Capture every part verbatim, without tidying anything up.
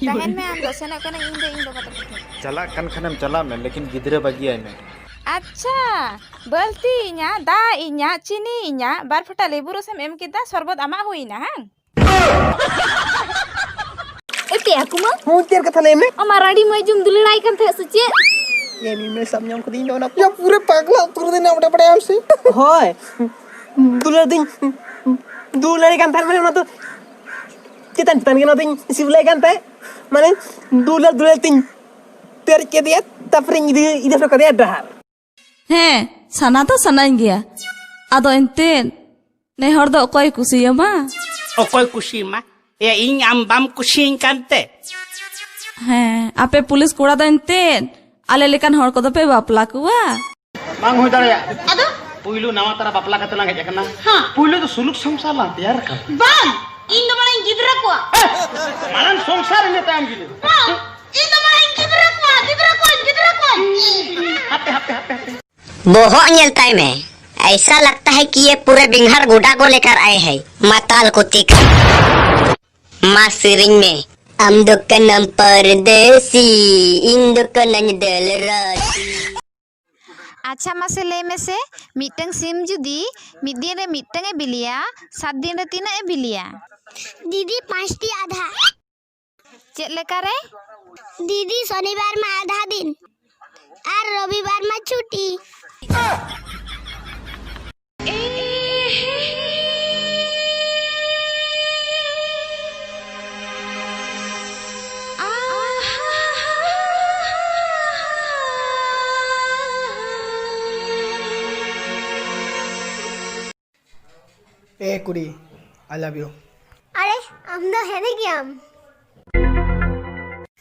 ᱛᱟᱦᱮᱱ ᱢᱮ ᱟᱢ ᱫᱚ, ᱥᱮᱱᱚᱜ ᱠᱟᱹᱱᱟᱹᱧ ᱤᱧ ᱫᱚ, ᱤᱧ ᱵᱟᱵᱟ ᱛᱟᱠᱚ ᱴᱷᱮᱱ᱾ ᱪᱟᱞᱟᱜ ᱠᱟᱱ ᱠᱷᱟᱱᱮᱢ ᱪᱟᱞᱟᱜ ᱢᱮ, ᱞᱮᱠᱤᱱ ᱜᱤᱫᱽᱨᱟᱹ ᱵᱟᱹᱜᱤᱭᱟᱭ ᱢᱮ᱾ ᱟᱪᱪᱷᱟ, ᱵᱟᱹᱞᱛᱤ ᱤᱧᱟᱜ, ᱫᱟᱜ ᱤᱧᱟᱜ, ᱪᱤᱱᱤ ᱤᱧᱟᱜ, ᱵᱟᱨ ᱯᱷᱚᱴᱟ ᱞᱮᱵᱩ ᱨᱚᱥᱮᱢ ᱮᱢ ᱠᱮᱫᱟ, ᱥᱚᱨᱵᱚᱛ ᱟᱢᱟᱜ ᱦᱩᱭᱱᱟ, ᱦᱟᱝ? ᱮ ᱯᱮ ᱟᱠᱚ ᱢᱟ᱾ ᱦᱚᱸ, ᱪᱮᱫ ᱠᱟᱛᱷᱟ ᱞᱟᱹᱭ ᱢᱮ? ᱟᱢᱟᱜ ᱨᱟᱺᱰᱤ ᱢᱟᱹᱭ ᱡᱩᱢ ᱫᱩᱞᱟᱹᱲᱟᱭ ᱠᱟᱱ ᱛᱟᱦᱮᱸᱫ ᱥᱮ ᱪᱮᱫ? ᱮ ᱢᱤᱢᱮ ᱥᱟᱵ ᱧᱟᱢ ᱠᱟᱫᱤᱧ ᱫᱚ ᱚᱱᱟ᱾ ᱭᱟ, ᱯᱩᱨᱟᱹ ᱯᱟᱜᱽᱞᱟ ᱩᱛᱟᱹᱨ ᱫᱤᱱ ᱚᱸᱰᱮ ᱵᱟᱲᱟᱭᱟᱢ ᱥᱮ? ᱦᱳᱭ, ᱫᱩᱞᱟᱹᱲ ᱫᱤᱧ, ᱫᱩᱞᱟᱹᱲ ᱠᱟᱱ ᱛᱟᱦᱮᱸᱫ ᱢᱟᱱᱮ ᱚᱱᱟ ᱫᱚ ᱪᱮᱛᱟᱱ ᱪᱮᱛᱟᱱ ᱜᱮ ᱚᱱᱟ ᱫᱚᱧ ᱥᱤᱵᱤᱞᱟᱭ ᱠᱟᱱ ᱛᱟᱦᱮᱸᱫ, ᱢᱟᱱᱮ ᱫᱩᱞᱟᱹᱲ ᱫᱩᱞᱟᱹᱲ ᱛᱤᱧ ᱯᱮᱨᱮᱡ ᱠᱮᱫᱮᱭᱟ, ᱛᱟᱨᱯᱚᱨᱮᱧ ᱤᱫᱤ, ᱤᱫᱤ ᱦᱚᱴᱚ ᱠᱟᱫᱮᱭᱟ ᱰᱟᱦᱟᱨ᱾ ᱦᱮᱸ, ᱥᱟᱱᱟ ᱫᱚ ᱥᱟᱱᱟᱧ ᱜᱮᱭᱟ, ᱟᱫᱚ ᱮᱱᱛᱮᱫ ᱱᱮ ᱦᱚᱲ ᱫᱚ ᱚᱠᱚᱭ ᱠᱩᱥᱤᱭᱟᱢᱟ? ᱚᱠᱚᱭ ᱠᱩᱥᱤᱭᱟᱢᱟ? ᱮ, ᱤᱧ ᱟᱢ ᱵᱟᱢ ᱠᱩᱥᱤᱭᱟᱹᱧ ᱠᱟᱱᱛᱮ? ᱦᱮᱸ, ᱟᱯᱮ ᱯᱩᱞᱤᱥ ᱠᱚᱲᱟ ᱫᱚ ᱮᱱᱛᱮᱫ ᱟᱞᱮ ᱞᱮᱠᱟᱱ ᱦᱚᱲ ᱠᱚᱫᱚ ᱯᱮ ᱵᱟᱯᱞᱟ ᱠᱚᱣᱟ? ᱵᱟᱝ ᱦᱩᱭ ᱫᱟᱲᱮᱭᱟᱜᱼᱟ᱾ ᱟᱫᱚ? ᱯᱩᱭᱞᱩ ᱱᱟᱣᱟ ᱛᱟᱨᱟ ᱵᱟᱯᱞᱟ ᱠᱟᱛᱮ ᱞᱟᱝ ᱦᱮᱡ ᱟᱠᱟᱱᱟ᱾ ᱦᱮᱸ᱾ ᱯᱩᱭᱞᱩ ᱫᱚ ᱥᱩᱞᱩᱠ ᱥᱚᱝᱥᱟᱨ ᱞᱟᱝ ᱛᱮᱭᱟᱨ ᱟᱠᱟᱱ᱾ ᱵᱟᱝ, ᱤᱧ ᱫᱚ ᱢᱟᱲᱟᱝ ᱜᱤᱫᱽᱨᱟᱹ ᱠᱚᱣᱟ᱾ ᱢᱟᱲᱟᱝ ᱥᱚᱝᱥᱟᱨ, ᱤᱱᱟᱹ ᱛᱟᱭᱚᱢ ᱜᱤᱫᱽᱨᱟᱹ᱾ ᱵᱟᱝ, ᱤᱧ ᱫᱚ ᱢᱟᱲᱟᱝ ᱜᱤᱫᱽᱨᱟᱹ ᱠᱚᱣᱟ, ᱜᱤᱫᱽᱨᱟᱹ ᱠᱚᱣᱟ, ᱜᱤᱫᱽᱨᱟᱹ ᱠᱚᱣᱟ᱾ ᱦᱟᱯᱮ, ᱦᱟᱯᱮ, ᱦᱟᱯᱮ, ᱦᱟᱯᱮ᱾ ᱵᱚᱦᱚᱜ ᱧᱮᱞ ᱛᱟᱭ ᱢᱮ, ᱮᱭᱥᱟ ᱞᱟᱜᱽᱛᱟ ᱦᱟᱭ ᱠᱤ ᱭᱮ ᱯᱩᱨᱮ ᱵᱤᱝᱦᱟᱨ ᱜᱚᱰᱟ ᱠᱚ ᱞᱮᱠᱟᱨ ᱟᱭᱮ ᱦᱟᱭ, ᱢᱟᱛᱟᱞ ᱠᱩᱛᱤ ᱠᱟ᱾ ᱢᱟ ᱥᱮᱨᱮᱧ ᱢᱮ᱾ ᱟᱢ ᱫᱚ ᱠᱟᱱᱟᱢ ᱯᱚᱨᱫᱮᱥᱤ, ᱤᱧ ᱫᱚ ᱠᱟᱹᱱᱟᱹᱧ ᱫᱟᱹᱞ ᱨᱟᱥᱤ᱾ ᱟᱪᱪᱷᱟ, ᱢᱟᱥᱮ ᱞᱟᱹᱭ ᱢᱮᱥᱮ, ᱢᱤᱫᱴᱟᱝ ᱥᱤᱢ ᱡᱩᱫᱤ ᱢᱤᱫ ᱫᱤᱱ ᱨᱮ ᱢᱤᱫᱴᱟᱝ ᱮ ᱵᱤᱞᱤᱭᱟ, ᱥᱟᱛ ᱫᱤᱱ ᱨᱮ ᱛᱤᱱᱟᱹᱜ ᱮ ᱵᱤᱞᱤᱭᱟ? ᱫᱤᱫᱤ, ᱯᱟᱸᱪᱴᱤ ᱟᱫᱷᱟ᱾ ᱪᱮᱫ ᱞᱮᱠᱟ ᱨᱮ? ᱫᱤᱫᱤ, ᱥᱚᱱᱤᱵᱟᱨ ᱢᱟ ᱟᱫᱷᱟ ᱫᱤᱱ ᱟᱨ ᱨᱚᱵᱤᱵᱟᱨ ᱢᱟ ᱪᱷᱩᱴᱤ᱾ ᱮ ᱠᱩᱲᱤ, I love you. ᱟᱨᱮ, ᱟᱢ ᱫᱚ ᱦᱮᱸᱫᱮ ᱜᱮᱭᱟᱢ᱾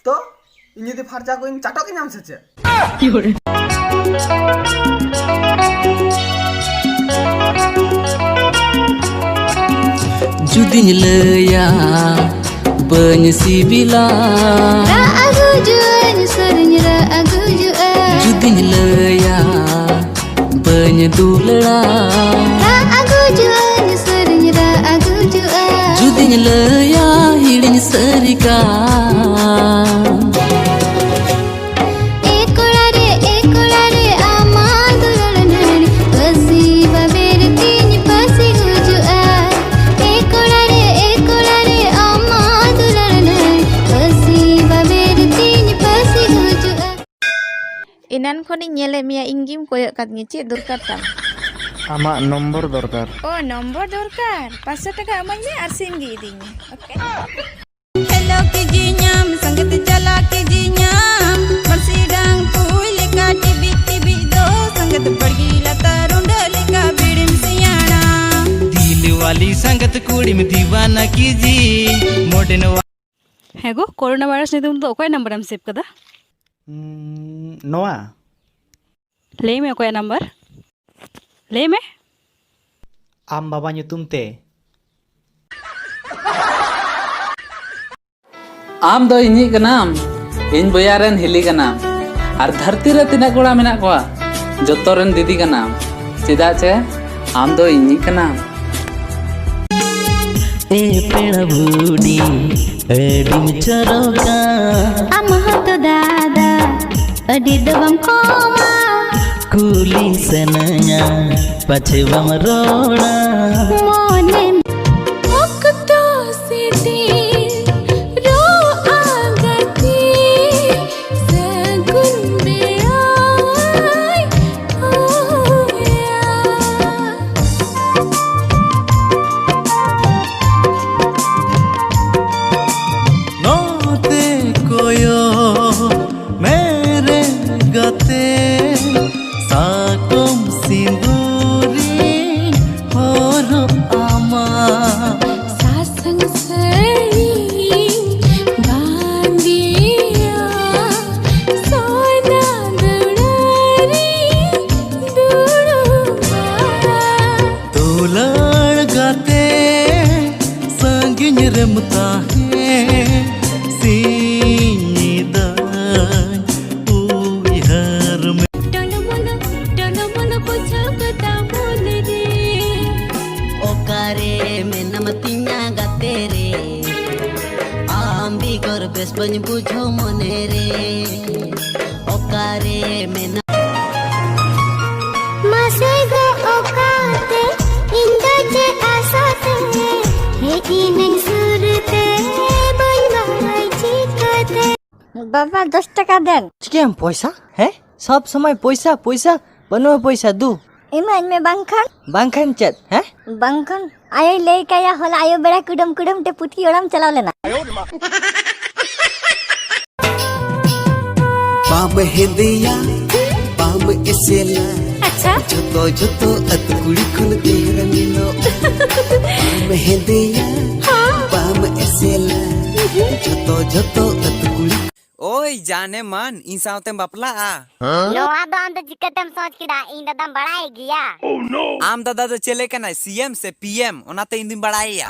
ᱛᱚ, ᱤᱧ ᱡᱩᱫᱤ ᱯᱷᱟᱨᱪᱟ ᱠᱚᱜ ᱤᱧ, ᱪᱟᱴᱚᱜ ᱜᱮᱧᱟᱢ ᱥᱮ ᱪᱮᱫ? ᱡᱩᱫᱤᱧ ᱞᱟᱹᱭᱟ ᱵᱟᱹᱧ ᱥᱤᱵᱤᱞᱟ, ᱨᱟᱜ ᱟᱹᱜᱩ ᱡᱩᱜᱼᱟᱹᱧ, ᱩᱥᱟᱹᱨᱟᱹᱧ ᱨᱟᱜ ᱟᱹᱜᱩ ᱡᱩᱜᱼᱟ᱾ ᱡᱩᱫᱤᱧ ᱞᱟᱹᱭᱟ ᱵᱟᱹᱧ ᱫᱩᱞᱟᱹᱲᱟ, ᱨᱟᱜ ᱟᱹᱜᱩ ᱡᱩᱜᱼᱟᱹᱧ, ᱩᱥᱟᱹᱨᱟᱹᱧ ᱨᱟᱜ ᱟᱹᱜᱩ ᱡᱩᱜᱼᱟ᱾ ᱡᱩᱫᱤᱧ ᱞᱟᱹᱭᱟ ᱦᱤᱲᱤᱧ ᱥᱟᱹᱨᱤ ᱠᱟᱜ, ᱮᱱᱟᱱ ᱠᱷᱚᱱᱤᱧ ᱧᱮᱞᱮᱫ ᱢᱮᱭᱟ, ᱤᱧ ᱜᱮᱢ ᱠᱚᱭᱚᱜ ᱠᱟᱫᱤᱧᱟ᱾ ᱪᱮᱫ ᱫᱚᱨᱠᱟᱨ ᱛᱟᱢ? ᱟᱢᱟᱜ ᱱᱚᱢᱵᱚᱨ ᱫᱚᱨᱠᱟᱨ᱾ ᱚ, ᱱᱚᱢᱵᱚᱨ ᱫᱚᱨᱠᱟᱨ? ᱯᱟᱸᱪᱥᱚ ᱴᱟᱠᱟ ᱮᱢᱟᱹᱧ ᱢᱮ ᱟᱨ ᱥᱤᱢ ᱜᱮ ᱤᱫᱤᱧ ᱢᱮ᱾ ᱳᱠᱮ? ᱠᱷᱮᱞᱳ ᱠᱤᱡᱤᱧᱟᱢ, ᱥᱟᱸᱜᱟᱛ ᱪᱟᱞᱟ ᱠᱤᱡᱤᱧᱟᱢ, ᱯᱟᱹᱥᱤ ᱰᱟᱝ ᱠᱩᱭ ᱞᱮᱠᱟ ᱴᱤᱵᱤᱡ ᱴᱤᱵᱤᱡ ᱫᱚ, ᱥᱟᱸᱜᱟᱛ ᱵᱟᱲᱜᱤ ᱞᱟᱛᱟᱨ ᱨᱩᱸᱰᱟᱹ ᱞᱮᱠᱟ ᱵᱤᱲᱤᱢ ᱥᱮᱭᱟᱲᱟ᱾ ᱫᱤᱞ ᱣᱟᱞᱤ ᱥᱟᱸᱜᱟᱛ ᱠᱩᱲᱤᱢ ᱫᱤᱣᱟᱱᱟ ᱠᱤᱡᱤ, ᱢᱚᱰᱮᱱ ᱦᱮᱸ ᱜᱳ, ᱠᱳᱨᱳᱱᱟ ᱵᱷᱟᱭᱨᱟᱥ ᱧᱩᱛᱩᱢ ᱛᱮ ᱚᱠᱚᱭ ᱱᱟᱢᱵᱟᱨᱮᱢ ᱥᱮᱵᱷ ᱠᱟᱫᱟ? ᱩᱸ, ᱱᱚᱣᱟ᱾ ᱞᱟᱹᱭ ᱢᱮ ᱚᱠᱚᱭᱟᱜ ᱱᱟᱢᱵᱟᱨ? ᱞᱟᱹᱭ ᱢᱮ᱾ ᱟᱢ ᱵᱟᱵᱟ ᱧᱩᱛᱩᱢ ᱛᱮ᱾ ᱟᱢ ᱫᱚ ᱤᱧᱤᱡ ᱠᱟᱱᱟᱢ, ᱤᱧ ᱵᱚᱭᱦᱟ ᱨᱮᱱ ᱦᱤᱞᱤ ᱠᱟᱱᱟᱢ, ᱟᱨ ᱫᱷᱟᱹᱨᱛᱤ ᱨᱮ ᱛᱤᱱᱟᱹᱜ ᱠᱚᱲᱟ ᱢᱮᱱᱟᱜ ᱠᱚᱣᱟ, ᱡᱚᱛᱚ ᱨᱮᱱ ᱫᱤᱫᱤ ᱠᱟᱱᱟᱢ, ᱪᱮᱫᱟᱜ ᱪᱮ ᱟᱢ ᱫᱚ ᱤᱧᱤᱡ ᱠᱟᱱᱟᱢ᱾ ᱮ ᱯᱮᱲᱟ ᱵᱩᱰᱤ, ᱟᱹᱰᱤᱢ ᱪᱚᱨᱚᱠᱟ᱾ ᱟᱢ ᱦᱚᱸᱛᱚ ᱫᱟᱫᱟ, ᱟᱹᱰᱤ ᱫᱚ ᱵᱟᱢ ᱠᱚᱢᱟ᱾ ᱠᱩᱞᱤ ᱥᱟᱱᱟᱧᱟ, ᱯᱟᱪᱷᱮ ᱵᱟᱢ ᱨᱚᱲᱟ᱾ ᱢᱚᱱᱮ ᱚᱠᱛᱚ ᱥᱮᱴᱮᱨ ᱨᱚᱜᱼᱟ ᱜᱟᱛᱮ, ᱥᱟᱹᱜᱩᱱ ᱵᱮᱲᱟᱭ ᱦᱚᱦᱚᱭᱟ᱾ ᱱᱚᱛᱮ ᱠᱚᱭᱚᱜ ᱢᱮᱨᱮ ᱜᱟᱛᱮ, ᱥᱟᱠᱚᱢ ᱥᱤᱸᱫᱩᱨᱤᱧ ᱦᱚᱨᱚᱜ ᱟᱢᱟ᱾ ᱥᱟᱥᱟᱝ ᱥᱟᱹᱲᱤᱧ ᱵᱟᱸᱫᱮᱭᱟ, ᱥᱚᱱᱟ ᱫᱩᱲᱟᱹᱨᱤᱧ ᱫᱩᱲᱩᱵᱟ᱾ ᱫᱩᱞᱟᱹᱲ ᱜᱟᱛᱮ, ᱥᱟᱺᱜᱤᱧ ᱨᱮᱢ ᱛᱟᱦᱮᱸ, ᱥᱤᱧ ᱧᱤᱫᱟᱹᱧ ᱩᱭᱦᱟᱹᱨ ᱢᱮ᱾ ᱴᱚᱞᱚ ᱢᱚᱞᱚ, ᱴᱚᱞᱚ ᱢᱚᱞᱚ ᱵᱩᱡᱷᱟᱹᱣ ᱠᱟᱫᱟ ᱢᱚᱱᱮ ᱨᱮ᱾ ᱚᱠᱟᱨᱮ ᱢᱮᱱᱟᱢ ᱛᱤᱧᱟ ᱜᱟᱛᱮ ᱨᱮ? ᱟᱢ ᱵᱮᱜᱚᱨ ᱵᱮᱥ ᱵᱟᱹᱧ ᱵᱩᱡᱷᱟᱹᱣ ᱢᱚᱱᱮ ᱨᱮ᱾ ᱚᱠᱟᱨᱮ ᱢᱮᱱᱟᱢ? ᱢᱟᱥᱮ ᱜᱚ ᱚᱠᱟᱛᱮ, ᱤᱧ ᱫᱚ ᱪᱮᱫ ᱟᱥᱟᱛᱮ ᱦᱮᱡ ᱤᱱᱟᱹᱧ ᱥᱩᱨ ᱛᱮ, ᱵᱟᱹᱧ ᱵᱟᱲᱟᱭ ᱪᱤᱠᱟᱹᱛᱮ᱾ ᱵᱟᱵᱟ, ᱫᱚᱥ ᱴᱟᱠᱟ ᱫᱮᱱ᱾ ᱪᱤᱠᱟᱹᱭᱟᱢ ᱯᱚᱭᱥᱟ? ᱦᱮᱸ? ᱥᱚᱵ ᱥᱚᱢᱚᱭ ᱯᱚᱭᱥᱟ, ᱯᱚᱭᱥᱟ, ᱵᱟᱹᱱᱩᱜᱼᱟ ᱯᱚᱭᱥᱟ, ᱫᱩ᱾ ᱤᱢᱟᱹᱧ ᱢᱮ ᱵᱟᱝᱠᱷᱟᱱ᱾ ᱵᱟᱝᱠᱷᱟᱱ ᱪᱮᱫ, ᱦᱮᱸ? ᱵᱟᱝᱠᱷᱟᱱ ᱟᱭᱳᱭ ᱞᱟᱹᱭ ᱠᱟᱭᱟ, ᱦᱚᱞᱟ ᱟᱭᱳ ᱵᱮᱲᱟ ᱠᱩᱰᱟᱹᱢ ᱠᱩᱰᱟᱹᱢ ᱛᱮ ᱯᱩᱴᱷᱤ ᱚᱲᱟᱜ ᱪᱟᱞᱟᱣ ᱞᱮᱱᱟ᱾ ᱵᱟᱢ ᱦᱮᱸᱫᱮᱭᱟ, ᱵᱟᱢ ᱮᱥᱮᱞᱟ᱾ ᱟᱪᱪᱷᱟ᱾ ᱡᱚᱛᱚ, ᱡᱚᱛᱚ ᱟᱹᱛᱩ ᱠᱩᱲᱤ ᱠᱷᱚᱱ ᱰᱷᱮᱨ ᱧᱮᱞᱚᱜ᱾ ᱵᱟᱢ ᱦᱮᱸᱫᱮᱭᱟ, ᱦᱮᱸ᱾ ᱵᱟᱢ ᱮᱥᱮᱞᱟ᱾ ᱡᱚᱛᱚ, ᱡᱚᱛᱚ ᱟᱹᱛᱩ ᱠᱩᱲᱤ᱾ ᱳᱭ ᱡᱟᱱᱮ ᱢᱟᱱ, ᱤᱧ ᱥᱟᱶᱛᱮᱢ ᱵᱟᱯᱞᱟᱜᱼᱟ? ᱱᱚᱣᱟ ᱫᱚ ᱟᱢ ᱫᱚ ᱪᱤᱠᱟᱹᱛᱮᱢ ᱥᱚᱪ ᱠᱮᱫᱟ? ᱤᱧ ᱫᱟᱫᱟᱢ ᱵᱟᱲᱟᱭ ᱜᱮᱭᱟ᱾ ᱟᱢ ᱫᱟᱫᱟ ᱫᱚ ᱪᱮᱞᱮ ᱠᱟᱱᱟᱭ, ᱥᱤ ᱮᱢ ᱥᱮ ᱯᱤ ᱮᱢ? ᱚᱱᱟᱛᱮ ᱤᱧ ᱫᱩᱧ ᱵᱟᱲᱟᱭᱮᱭᱟ᱾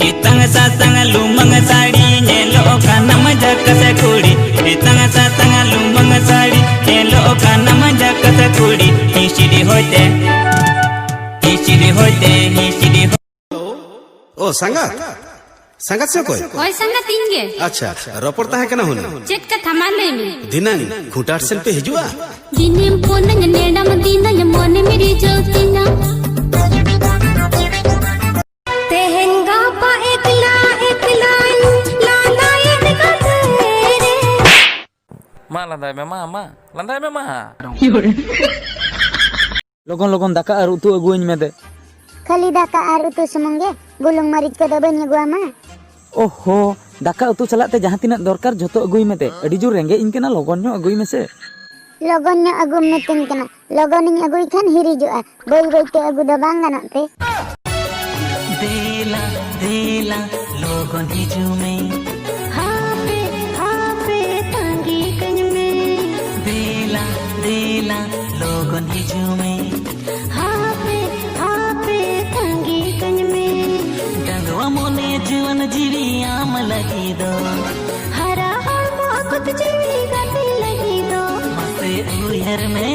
ᱤᱛᱟᱝ ᱥᱟᱛᱟᱝ ᱞᱩᱢᱟᱹᱝ ᱥᱟᱹᱲᱤ ᱧᱮᱞᱚᱜ ᱠᱟᱱᱟᱢ ᱡᱟᱠᱟᱥ ᱠᱩᱲᱤ᱾ ᱤᱛᱟᱝ ᱥᱟᱛᱟᱝ ᱞᱩᱢᱟᱹᱝ ᱥᱟᱹᱲᱤ ᱧᱮᱞᱚᱜ ᱠᱟᱱᱟᱢ ᱡᱟᱠᱟᱥ ᱠᱩᱲᱤ᱾ ᱦᱤᱥᱤᱲᱤ ᱦᱚᱭᱛᱮ, ᱦᱤᱥᱤᱲᱤ ᱦᱚᱭᱛᱮ, ᱦᱤᱥᱤᱲᱤ ᱦᱚᱭ- ᱚ, ᱥᱟᱸᱜᱟᱛ? ᱥᱟᱸᱜᱟᱛ ᱥᱮ ᱚᱠᱚᱭ? ᱦᱳᱭ, ᱥᱟᱸᱜᱟᱛ ᱤᱧ ᱜᱮ᱾ ᱟᱪᱪᱷᱟ, ᱨᱚᱯᱚᱲ ᱛᱟᱦᱮᱸ ᱠᱟᱱᱟ ᱦᱩᱱᱟᱹᱝ᱾ ᱪᱮᱫ ᱠᱟᱛᱷᱟ? ᱢᱟ ᱞᱟᱹᱭ ᱢᱮ᱾ ᱫᱷᱤᱱᱟᱹᱝ ᱠᱷᱩᱸᱴᱟᱨ ᱥᱮᱱ ᱯᱮ ᱦᱤᱡᱩᱜᱼᱟ? ᱫᱤᱱᱮᱢ ᱯᱷᱳᱱᱟᱹᱧ ᱱᱮᱰᱟᱢ ᱫᱤᱱᱟᱹᱧ ᱢᱚᱱᱮᱢ ᱨᱤᱡᱷᱟᱹᱣ ᱛᱤᱧᱟ᱾ ᱛᱮᱦᱮᱧ ᱜᱟᱯᱟ ᱮᱠᱞᱟ ᱮᱠᱞᱟᱧ ᱞᱟᱸᱫᱟᱭᱮᱫ ᱠᱟᱛᱮ ᱨᱮ᱾ ᱢᱟ ᱞᱟᱸᱫᱟᱭ ᱢᱮ, ᱢᱟ, ᱢᱟ, ᱞᱟᱸᱫᱟᱭ ᱢᱮ, ᱢᱟ᱾ ᱞᱚᱜᱚᱱ ᱞᱚᱜᱚᱱ ᱫᱟᱠᱟ ᱟᱨ ᱩᱛᱩ ᱟᱹᱜᱩᱣᱟᱹᱧ ᱢᱮ ᱫᱮ᱾ ᱠᱷᱟᱹᱞᱤ ᱫᱟᱠᱟ ᱟᱨ ᱩᱛᱩ ᱥᱩᱢᱩᱝ ᱜᱮ? ᱵᱩᱞᱩᱝ ᱢᱟᱹᱨᱤᱪ ᱠᱚᱫᱚ ᱵᱟᱹᱧ ᱟᱹᱜᱩᱣᱟᱢᱟ? ᱳᱦᱳ, ᱫᱟᱠᱟ ᱩᱛᱩ ᱥᱟᱞᱟᱜ ᱛᱮ ᱡᱟᱦᱟᱸ ᱛᱤᱱᱟᱹᱜ ᱫᱚᱨᱠᱟᱨ ᱡᱷᱚᱛᱚ ᱟᱹᱜᱩᱭ ᱢᱮ ᱫᱮ᱾ ᱟᱹᱰᱤ ᱡᱳᱨ ᱨᱮᱸᱜᱮᱡ ᱤᱧ ᱠᱟᱱᱟ, ᱞᱚᱜᱚᱱ ᱧᱚᱜ ᱟᱹᱜᱩᱭ ᱢᱮᱥᱮ᱾ ᱞᱚᱜᱚᱱ ᱧᱚᱜ ᱟᱹᱜᱩᱢ ᱢᱤᱛᱟᱹᱧ ᱠᱟᱱᱟ, ᱞᱚᱜᱚᱱᱤᱧ ᱟᱹᱜᱩᱭ ᱠᱷᱟᱱ ᱦᱤᱨᱤᱡᱚᱜᱼᱟ, ᱵᱟᱹᱭ ᱵᱟᱹᱭ ᱛᱮ ᱟᱹᱜᱩ ᱫᱚ ᱵᱟᱝ ᱜᱟᱱᱚᱜ ᱛᱮ? ᱫᱮᱞᱟ ᱫᱮᱞᱟ ᱞᱚᱜᱚᱱ ᱦᱤᱡᱩᱜ ᱢᱮ᱾ ᱦᱟᱯᱮ ᱦᱟᱯᱮ ᱛᱟᱺᱜᱤ ᱠᱟᱹᱧ ᱢᱮ᱾ ᱫᱮᱞᱟ ᱫᱮᱞᱟ ᱞᱚᱜᱚᱱ ᱦᱤᱡᱩᱜ ᱢᱮ᱾ ᱦᱟᱯᱮ ᱦᱟᱯᱮ ᱛᱟᱺᱜᱤ ᱠᱟᱹᱧ ᱢᱮ᱾ ᱰᱟᱸᱜᱣᱟ ᱢᱚᱱᱮ ᱡᱩᱣᱟᱹᱱ ᱡᱤᱣᱤ ᱟᱢ ᱞᱟᱹᱜᱤᱫ ᱫᱚ᱾ ᱦᱟᱨᱟ ᱦᱚᱲᱢᱚ ᱠᱩᱛ ᱡᱤᱣᱤ ᱜᱟᱛᱮ ᱞᱟᱹᱜᱤᱫ ᱫᱚ᱾ ᱢᱟᱥᱮ ᱩᱭᱦᱟᱹᱨ ᱢᱮ,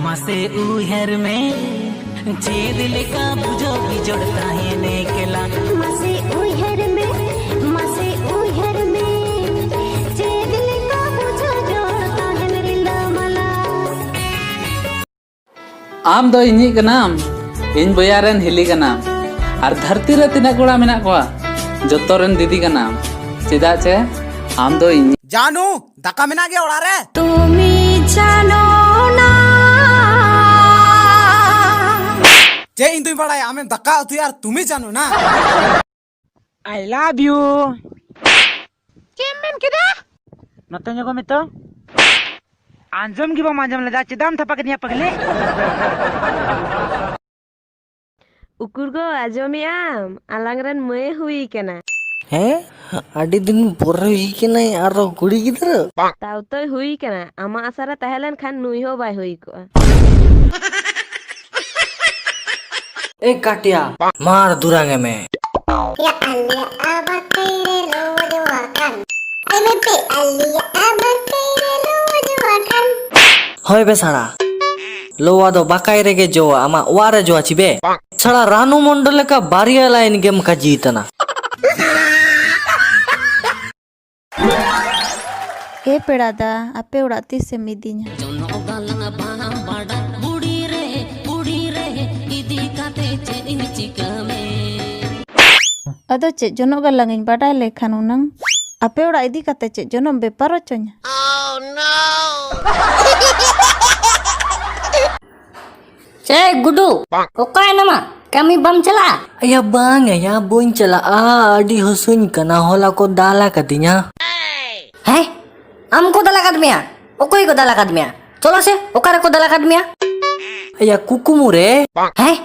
ᱢᱟᱥᱮ ᱩᱭᱦᱟᱹᱨ ᱢᱮ᱾ ᱪᱮᱫ ᱞᱮᱠᱟ ᱵᱩᱡᱷᱟᱹᱣ ᱵᱤᱡᱚᱲ ᱛᱟᱦᱮᱱ ᱮᱠᱞᱟ᱾ ᱢᱟᱥᱮ ᱩᱭᱦᱟᱹᱨ ᱢᱮ, ᱢᱟᱥᱮ ᱩᱭᱦᱟᱹᱨ ᱢᱮ᱾ ᱪᱮᱫ ᱞᱮᱠᱟ ᱵᱩᱡᱷᱟᱹᱣ ᱡᱚᱲ ᱛᱟᱦᱮᱱ ᱨᱤᱞᱟᱹᱢᱟᱞᱟ᱾ ᱟᱢ ᱫᱚ ᱤᱧᱤᱡ ᱠᱟᱱᱟᱢ, ᱤᱧ ᱵᱚᱭᱦᱟ ᱨᱮᱱ ᱦᱤᱞᱤ ᱠᱟᱱᱟᱢ᱾ ᱟᱨ ᱫᱷᱟᱹᱨᱛᱤ ᱨᱮ ᱛᱤᱱᱟᱹᱜ ᱠᱚᱲᱟ ᱢᱮᱱᱟᱜ ᱠᱚᱣᱟ, ᱡᱚᱛᱚ ᱨᱮᱱ ᱫᱤᱫᱤ ᱠᱟᱱᱟᱢ᱾ ᱪᱮᱫᱟᱜ ᱪᱮ ᱟᱢ ᱫᱚ ᱤᱧ ᱡᱟᱱᱩ, ᱫᱟᱠᱟ ᱢᱮᱱᱟᱜ ᱜᱮᱭᱟ ᱚᱲᱟᱜ ᱨᱮ? ᱪᱮᱫ ᱤᱧ ᱫᱩᱧ ᱵᱟᱲᱟᱭᱟ, ᱟᱢᱮᱢ ᱫᱟᱠᱟ ᱩᱛᱩᱭᱟ ᱟᱨ ᱛᱩᱢᱤ ᱡᱟᱱᱩ ᱱᱟ᱾ I love you. ᱪᱮᱫ ᱮᱢ ᱢᱮᱱ ᱠᱮᱫᱟ? ᱱᱚᱛᱮ ᱧᱚᱜᱚᱜ ᱢᱮ ᱛᱚ᱾ ᱟᱸᱡᱚᱢ ᱜᱮ ᱵᱟᱢ ᱟᱸᱡᱚᱢ ᱞᱮᱫᱟ, ᱪᱮᱫᱟᱜ ᱮᱢ ᱛᱷᱟᱯᱟ ᱠᱤᱫᱤᱧᱟ ᱯᱟᱜᱽᱞᱤ? ᱩᱠᱩᱨ ᱜᱚ, ᱟᱸᱡᱚᱢᱮᱜ ᱟᱢ? ᱟᱞᱟᱝ ᱨᱮᱱ ᱢᱟᱹᱭᱮ ᱦᱩᱭ ᱠᱟᱱᱟ᱾ ᱦᱮᱸ? ᱟᱹᱰᱤ ᱫᱤᱱ ᱯᱚᱨᱮ ᱦᱩᱭ ᱠᱟᱱᱟᱭ ᱟᱨᱚ ᱠᱩᱲᱤ ᱜᱤᱫᱽᱨᱟᱹ? ᱛᱟᱣ ᱛᱚᱭ ᱦᱩᱭ ᱠᱟᱱᱟ, ᱟᱢᱟᱜ ᱟᱥᱟ ᱨᱮ ᱛᱟᱦᱮᱸ ᱞᱮᱱ ᱠᱷᱟᱱ ᱱᱩᱭ ᱦᱚᱸ ᱵᱟᱭ ᱦᱩᱭ ᱠᱚᱜᱼᱟ᱾ ᱮ ᱠᱟᱴᱤᱭᱟ, ᱢᱟᱨ ᱫᱩᱨᱟᱝ ᱮ ᱢᱮ᱾ ᱦᱳᱭ ᱵᱮ ᱥᱟᱲᱟ, ᱞᱚᱣᱟ ᱫᱚ ᱵᱟᱠᱟᱭ ᱨᱮᱜᱮ ᱡᱚᱣᱟ, ᱟᱢᱟᱜ ᱚᱲᱟᱜ ᱨᱮ ᱡᱚᱣᱟ ᱪᱤ ᱵᱮ? ᱥᱟᱲᱟ ᱨᱟᱱᱩ ᱢᱚᱱᱰᱚᱞ ᱞᱮᱠᱟ ᱵᱟᱨᱭᱟ ᱞᱟᱭᱤᱱ ᱜᱮᱢ ᱠᱟᱡᱤ ᱛᱟᱱᱟ᱾ ᱮ ᱯᱮᱲᱟ ᱫᱟ, ᱟᱯᱮ ᱚᱲᱟᱜ ᱛᱤᱥᱮᱢ ᱤᱫᱤᱧᱟ? ᱡᱚᱱᱚᱜ ᱜᱟᱞᱟᱝ ᱵᱟᱦᱟ ᱵᱟᱰᱟ ᱵᱩᱲᱦᱤ ᱨᱮ, ᱵᱩᱲᱦᱤ ᱨᱮ ᱤᱫᱤ ᱠᱟᱛᱮ ᱪᱮᱫ ᱤᱧ ᱪᱤᱠᱟᱹ ᱢᱮ? ᱟᱫᱚ ᱪᱮᱫ ᱡᱚᱱᱚᱜ ᱜᱟᱞᱟᱝ ᱤᱧ ᱵᱟᱰᱟᱭ ᱞᱮᱠᱷᱟᱱ ᱦᱩᱱᱟᱹᱝ ᱟᱯᱮ ᱚᱲᱟᱜ ᱤᱫᱤ ᱠᱟᱛᱮ ᱪᱮᱫ ᱡᱚᱱᱚᱜ ᱵᱮᱯᱟᱨ ᱦᱚᱪᱚᱧᱟ? ᱪᱮ ᱜᱩᱰᱩ, ᱚᱠᱟᱭᱮᱱᱟᱢᱟ? ᱠᱟᱹᱢᱤ ᱵᱟᱢ ᱪᱟᱞᱟᱜᱼᱟ? ᱟᱭᱟ ᱵᱟᱝ ᱟᱭᱟ, ᱵᱟᱹᱧ ᱪᱟᱞᱟᱜᱼᱟ, ᱟᱹᱰᱤ ᱦᱟᱹᱥᱩᱧ ᱠᱟᱱᱟ, ᱦᱚᱞᱟ ᱠᱚ ᱫᱟᱞ ᱟᱠᱟᱫᱤᱧᱟ᱾ ᱦᱮᱸ? ᱟᱢ ᱠᱚ ᱫᱟᱞ ᱟᱠᱟᱫ ᱢᱮᱭᱟ? ᱚᱠᱚᱭ ᱠᱚ ᱫᱟᱞ ᱟᱠᱟᱫ ᱢᱮᱭᱟ? ᱪᱚᱞᱚ ᱥᱮ, ᱚᱠᱟ ᱨᱮᱠᱚ ᱫᱟᱞ ᱟᱠᱟᱫ ᱢᱮᱭᱟ? ᱟᱭᱟ ᱠᱩᱠᱢᱩ ᱨᱮ᱾ ᱦᱮᱸ?